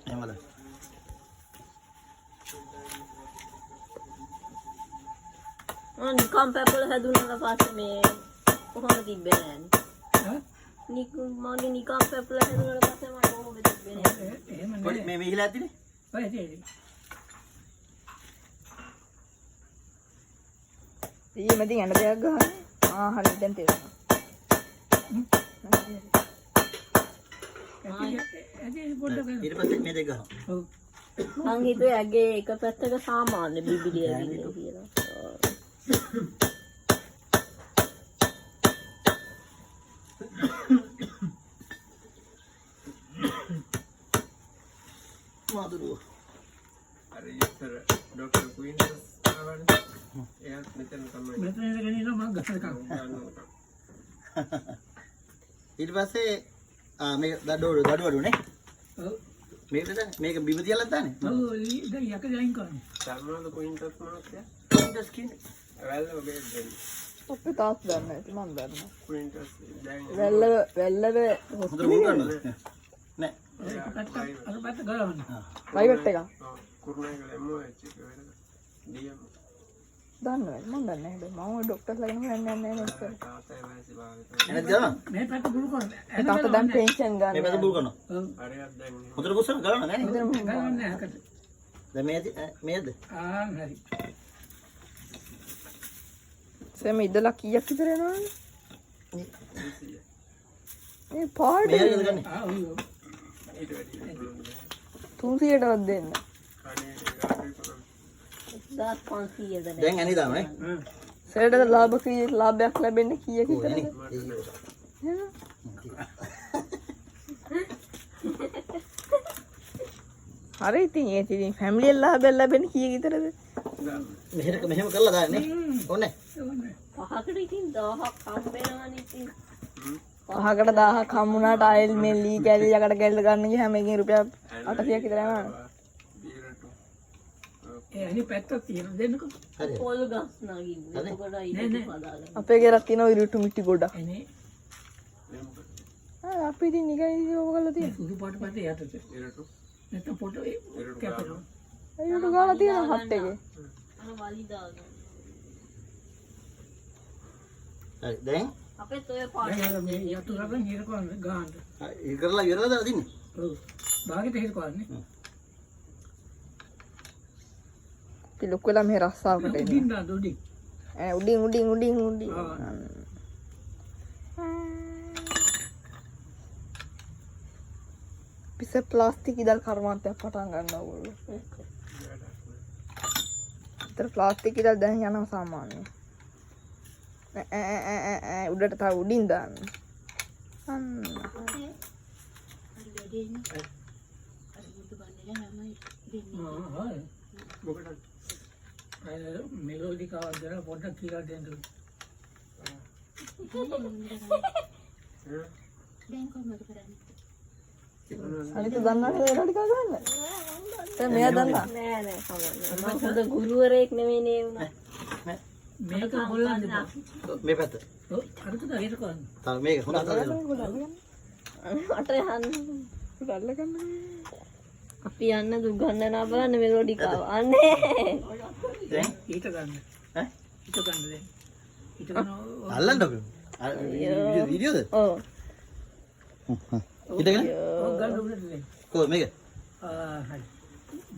එහෙම බලන්න. ආ නිකම් පැපල හැදුනට පස්සේ මේ කොහොම තිබ්බේ නෑනේ. ඈ? මගේ නිකම් පැපල හැදුනට පස්සේ මට කොහොම තිබ්බේ නෑ. එහෙම පොඩි නෑ. මේ මිහිලා ඇතිනේ. ඔය ඇති ඇති. ඊයේ මැදින් ඇන දෙයක් ගහන්නේ. ආ හරි දැන් තේරුණා. ඇති ඇති පොඩ්ඩක් ඊට පස්සේ මේ දෙක ගහනවා. ඔව්. මං හිතුවේ ඇගේ එක පැත්තක සාමාන්‍ය බිබිලි ඇවිල්ලා කියලා. මාදුරුව. අර ඉස්සර ඩොක්ටර් ක්වීන්ස් ආවනේ. එයාත් මෙතන තමයි. මෙතන ඉඳගෙන ඉන්නවා මං ගහනකම්. ගන්නවා. ඊට පස්සේ ආ මේක දඩුව දඩුවඩු නේ. ඔව්. මේක දාන්නේ. මේක බිම තියලා දාන්නේ. ඔව් දැන් යක ජොයින් කරන්නේ. දන්නවද ක්වීන්ටස් මහත්තයා? ක්වින්ටස් කියන්නේ වැල්ලව බේත් දෙන්න. අපේ තාත්තා දන්නේ නැති මං දන්නවා. ක්වීන්ටස් දැන් වැල්ලව වැල්ලව හොඳට මුල් කරනවද? නෑ. එක පැත්තක් අර පැත්ත ගලවන්න. ප්‍රයිවට් එකක්. ඔව් කුරුණෑගල MOH එක වෙන DM දන්නේ මං දන්නේ නැහැ. හැබැයි මම ඔය ඩොක්ටර්ස් ළඟ යන්නේ නැහැ නේ ඉස්සර. තාත්තා වයසේ භාවිත එනත් ගලනවා. මේ පැත්ත බුරු කරන්න. තාත්තා දැන් පෙන්ෂන් මේ පැත්ත ගන්න. බුල් කරනවා. ඔව්. හරියක් දැන් එහෙම. හොඳට බුස්සන ගලනවා නෑනේ. ගලවන්නේ නැහැ අකට. දැන් මේ මේද? ආ හරි. සෙම ඉදලා කීයක් විතර එනවද? 200. මේ පාට මේ හරියද ගන්නේ? ආ ඔව් ඔව්. ඊට වැඩි පුළුවන් නෑ. 300ටවත් දෙන්න. කනේ ගාඩු කරන්න. 1500ද නෑ. දැන් ඇනේ දානවා නේ. හ්ම්. සෙරට ලාභ කීයක් ලාභයක් ලැබෙන්නේ කීයක් ඔව් විතරද? ඇනේ. නේද? හරි ඉතින් ඒ ඉතින් ෆැමිලි එක ලාභයක් ලැබෙන්නේ කීයක් විතරද? මෙහෙම මෙහෙම කරලා දාන්නේ නේ. ඕනේ. ඕනේ. පහකට ඉතින් 1000ක් හම්බ වෙනවනේ ඉතින්. පහකට 1000ක් හම්බුණාට ආයෙත් මේ ලී කැලි යකඩ කැල්ල ගන්න ගියාම එකකින් රුපියල් 800ක් විතර යනවා. බීරටු. ඒ අනිත් පැත්තක් තියෙන දෙන්නකෝ. හරි. පොල් ගස් නගින්න. හරි. එතකොට නෑ, ඉතින් නෑ. හදාගන්න. අපේ ගෙදරක් තියෙනවා ඉරුටු මිටි ගොඩක්. එනේ මේ මොකද? ආ අපි ඉතින් නිකන් ඉතින් ඕක කරලා තියෙනවා. සුදු පාට පැත්තේ යටට. ඉරටු. නැත්තම් පොට ඉරටු කැපෙනවා. ඉරුටු ගාලා තියෙනවා හත් එකේ. අර වලි දාගන්න. හරි. දැන් අපෙත් ඔය පාට දැන් අර මේ යතු රබෙන් හිර කරන්න ගාන්න. හරි ඉර කරලා ඉවරලා දාලා තින්නේ. ඔව්. බාගෙට හිර කරන්නේ. අපි ලොකු වෙලා මෙහෙ රස්සාවකට එනවා. උඩින් දාන්න උඩින්. ඈ උඩින් උඩින් උඩින් උඩින්. ආ. පිස ප්ලාස්ටික් ඉදල් කර්මාන්තයක් පටන් ගන්නවා ඔයගොල්ලෝ. ඒතර ප්ලාස්ටික් ඉදල් දැන් යනවා සාමාන්‍යයෙන්. ඈ ඈ ඈ ඈ ඈ උඩට තව උඩින් දාන්න. අන්න. ආ හරි. මොකටද? අර මෙලෝඩිකාවක් දාලා පොඩ්ඩක් කියලා දෙන්න. ඈ? අනිත දන්නවද ඒ ටික ගන්න? දැන් මෙයා දන්නා. නෑ නෑ කමන්නේ. මං හොඳ ගුරුවරයෙක් නෙමෙයි නේ වුණා. නෑ. මේක හොල්ලන්න එපා. මේ පැත්ත. ඔව් අරක දා හිර කරන්න. තව මේක හොඳ හදලා දෙනවා. මට යන්න. අල්ල ගන්න. අපි යන්න දුගන්නනා බලන්න මෙලෝඩිකාව. අනේ. දැන් ඊට ගන්න. ඈ ඊට ගන්න දැන්. ඊට ගන්න අල්ලන්නකෝ. අර වීඩියෝද? ඔව්. ඉඳගෙන ඔව් ගන්න උඩට දැන්. කොහොමද මේක? ආ හරි.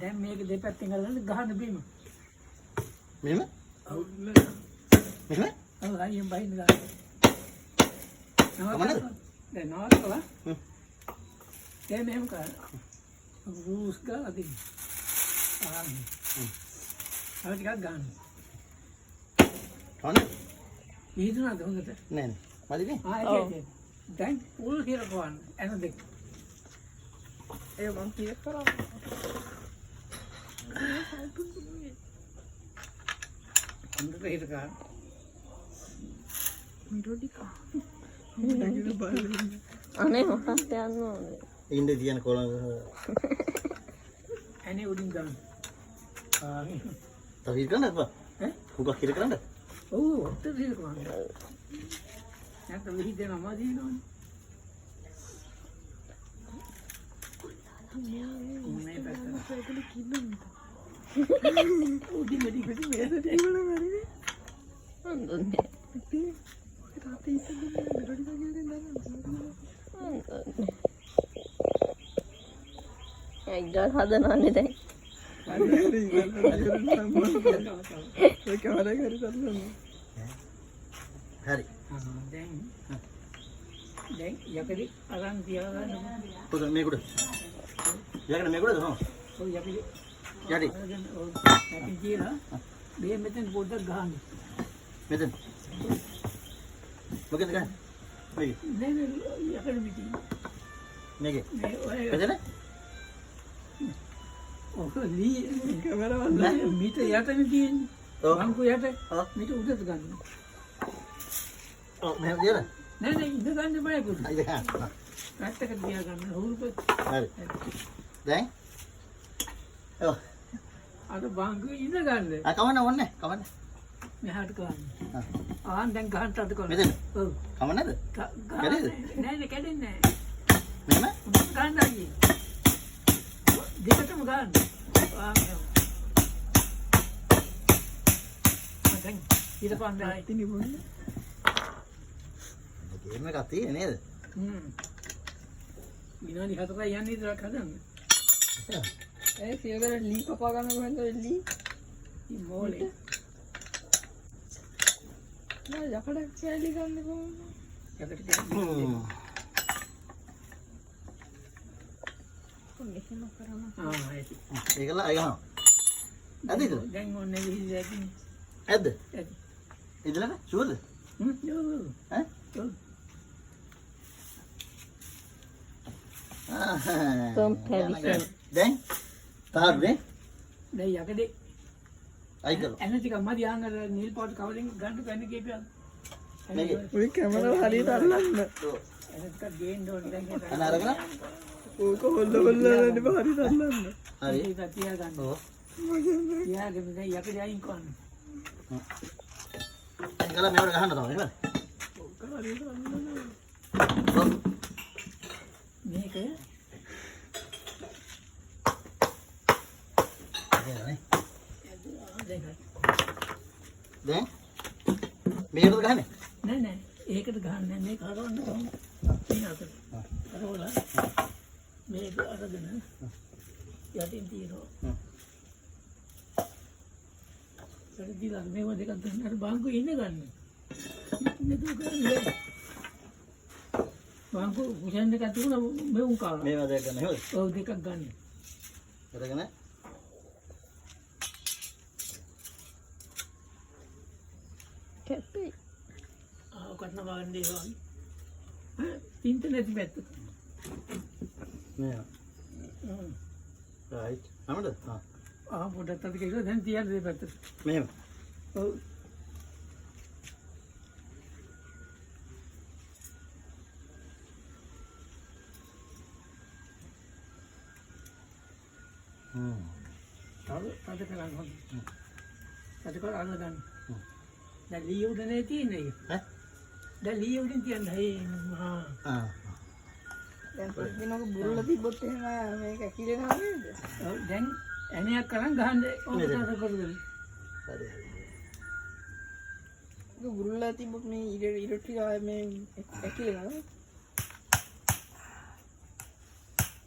දැන් මේක දෙපැත්තෙන් අල්ලන්න ගහන්න බීම. මෙහෙම? ඔව්. මෙහෙම? ඔව් හරියෙන් බහින්න ගන්න. කමන්නද? දැන් නවත්තලා. හ්ම්. දැන් මෙහෙම කරන්න. රූස් ගාලා දෙන්න. ආ. තව ටිකක් ගන්න. කවන්නේ? විහිදුනාද හොඳට? නෑ නෑ. මදිනේ. ආ ඇති ඇති. දැන් පොල් කියලා කොහොමද? එන දෙක. ඒ මං කීයක් කරා? හොඳට හිර කරන්න. අනේ මොකක්ද යන්න ඕනේ. ඉන්න තියන කොළන් ඇනේ උඩින් ගන්න. ආ. තව හිර කරන්න එපා. ඈ? හුඟක් හිර කරන්න. ඔව් හොඳට හිර කරන්න. නැත්නම් විහිදෙනවා මදිනවනේ. උඩින් වැඩි මන් දන්නේ. මන් දන්නේ. ඉඩල් හදනවනේ දැන්. හරි. දැන් දැන් යකඩේ අරන් තියාගන්න. පොත මේක උඩ. යකඩ මේක උඩද? හො. ඔව් යකඩේ යටි. අරගෙන ඔව් යටින් තියලා මේ මෙතන පොඩ්ඩක් ගහන්න. මෙතන. මොකෙන්ද ගන්නේ? මේකේ. නෑ නෑ යකඩ මිටි. මේකේ. මේ ඔය මෙතන? ඔක ලී කැමරා මිට යටනේ තියෙන්නේ. ඔව්. බංකු යට ඔව්. මිට උඩට ගන්න. ඔව් මෙහෙම තියලා. නෑ නෑ ඉඳ ගන්න බෑ කුඩු. ආ, ඉඳ ගන්න. ආ, පැත්තකට තියා ගන්න. හුරුපත් හරි. දැන් ඔව්. අර බංකුවේ ඉඳ ගන්න. ආ කවන්න ඕනේ කවන්න. මෙහාට ගන්න. ආ. ආන් දැන් ගහන්න තද කරන්න. මෙතන? ඔව්. කවන්නද? ගහන්න. කැඩේද? නෑ නෑ කැඩෙන්නේ නෑ. මෙහෙම? ගන්න අයියේ. දෙකටම ගන්න. ආ මෙහෙම. ආ, දැන් ඊට පස්සේ ආයි. ගේම් එකක් තියෙන්නේ නේද? හ්ම්. විනාඩි 4යි යන්නේ ඉතරක් හදන්න. ඒ සියලු ලී කපා ගන්න කොහෙන්ද ඔය ලී? ඉතින් මෝලේ. නෑ යකඩ කෑලි ගන්න කොහොමද? යකට කැඩෙන්නේ. හ්ම්. මෙහෙම කරනවා. ආ ඇති. ඒකලා අය ගහනවා. ඇද්ද ඉතල? දැන් ඔන්න විහිදලා ඇතිනේ. ඇද්ද? ඇති. ඉතල නේ? ෂුවර්ද? හ්ම් ඔව් ඔව්. ඈ? ඔව්. Comparison. දැන් තාරුනේ දැන් යකඩේ අයි කරලා. ඇන ටික මදි ආන් අර නිල් පාට කවරෙන් ගන්න පැන කීපයක්. මේකේ. ඔය කැමරාව හරියට අල්ලන්න. ඔව්. ඇන ටිකක් ගේන්න ඕනේ දැන් ඒක. අන අරගෙන ඕක හොල්ල හොල්ල යන්න එපා හරියට අල්ලන්න. හරි. ඒක තියාගන්න. ඔව්. තියාගෙන දැන් යකඩේ අයින් කරන්න. දැන් ගලා මේවට ගහන්න තමයි නේද? ඕක හරියට අල්ලන්න. ඔව්. මේක නේ. දැන් හරි. දැන් මේකටද ගහන්නේ? නෑ නෑ ඒකට ගහන්න නෑ මේක හරවන්න කොහොමද? මේ අතට. හරවලා මේක අරගෙන යටින් තියනවා. හ්ම්. ඊට දීලා මේව දෙකක් ගන්න අර බංකුවේ ඉඳ ගන්න. නේද ගන්න. බංකු කුෂන් දෙකක් තිබුණා මෙවුන් කාලා. මේවා දෙක ගන්න එහෙමද? ඔව් දෙකක් ගන්න. අරගෙන කැපේ. ආ ඔකත් නවගන්න ඒ වගේ. ඈ තින්ත නැති පැත්ත. මේවා. හ්ම්. රයිට්. නමද? ආ. ආ පොඩ්ඩක් තද කියලා දැන් තියන්න දෙපැත්තට. මෙහෙම. ඔව්. හ්ම්. තව තද කරන්න හොඳ. තද කරලා අල්ල ගන්න. දැන් ලී උඩ නේ තියෙන්නේ ඒක. ඈ? දැන් ලී උඩින් තියන්න. හේ මහා. ආ. දැන් පස්සේ බුරුල තිබ්බොත් එහෙම මේක ඇකිලෙනව නේද? ඔව් දැන් ඇණයක් කරන් ගහන්න ඕක නේද? තද කරගෙන. හරි හරි. ඒක බුරුල තිබ්බොත් මේ ඉර ඉර ටික ආයේ මේ ඇකිලෙනව.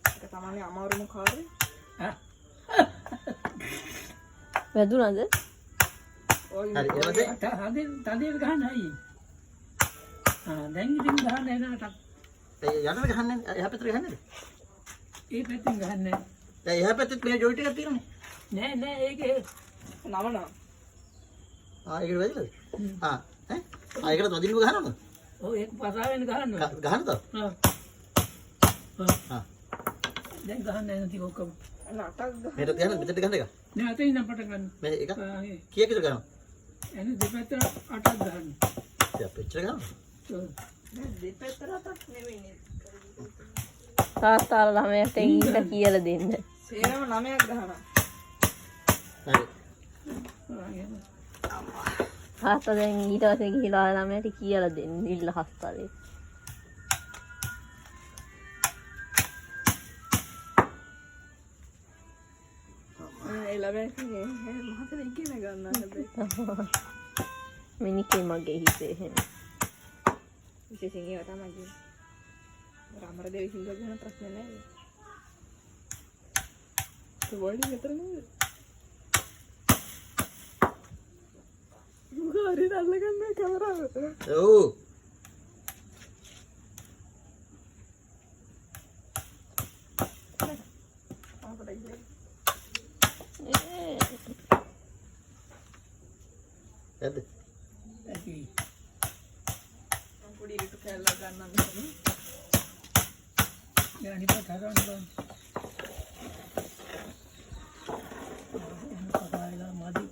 ඒක තමයි අමාරුම කාර්යය. ආ වැදුනද? ඔයගේ හරි ඊට පස්සේ තදේ තදේ ගහන්න හයි. ආ දැන් ඉතින් ගහන්න එන ටක්. ඒ යටට ගහන්නේ එහා පැත්තට ගහන්නේද? ඒ පැත්තෙන් ගහන්න නෑ. දැන් එහා පැත්තෙත් මේ ජොයින්ට් එකක් තියෙනනේ. නෑ නෑ ඒක නවනවා. ආ ඒකට වැදිලාද? ආ ඈ? ආ ඒකට වදින්නම ගහනවද? ඔව් ඒක පසාවෙන් ගහන්න ඕනේ. ගහනද? ආ. ආ ආ දැන් ගහන්න එන ටික ඔක්කොම. අන්න අටක් ගහ. මෙහෙට තියන්න මෙතනට ගහන්න එක. නෑ අතේ ඉඳන් පටන් ගන්න. මේ එක ආ ඒ කීයක් විතර ගහනවද? එන දෙපැත්තට අටක් ගහන්න. ඉතින් අපි එච්චර ගහනවද? ඔව්. නෑ දෙපැත්තට අටක් නෙවෙයි නේද? තාත්තා අර ළමයාට ගිහිල්ලා කියලා දෙන්න. සේරම නවයක් ගහනවා. හරි. ආ එහෙම. තාත්තා දැන් ඊට පස්සේ ගිහිල්ලා අර ළමයාට කියලා දෙන්න නිල් හස්තලේ. අය ළමයි මහතර ඉගෙන ගන්නවා හැබැයි. මිනිකේ මගේ හිතේ එහෙම. විශේෂයෙන් ඒවා තමයි කියන්නේ. අර අමරදේව සින්දුවක් ගැන ප්‍රශ්න නැහැ. ඒ වොලියුම් විතර නේද? මොකද හරියට අල්ලගන්න කැමරාව. ඔව්. ඒ ඇද්ද? ඇති. මම පොඩි ඍතු කෑල්ලක් ගන්නම් මෙතන. දැන් අනිත් පැත්ත හරවන්න බලන්න. එහෙම කතා වෙලා මදි.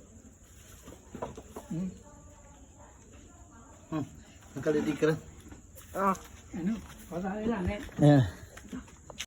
හ්ම්. හ්ම්. අංකල් ඉතින් කරා. ආ එනු කතා වෙලා නෑ. ඈ.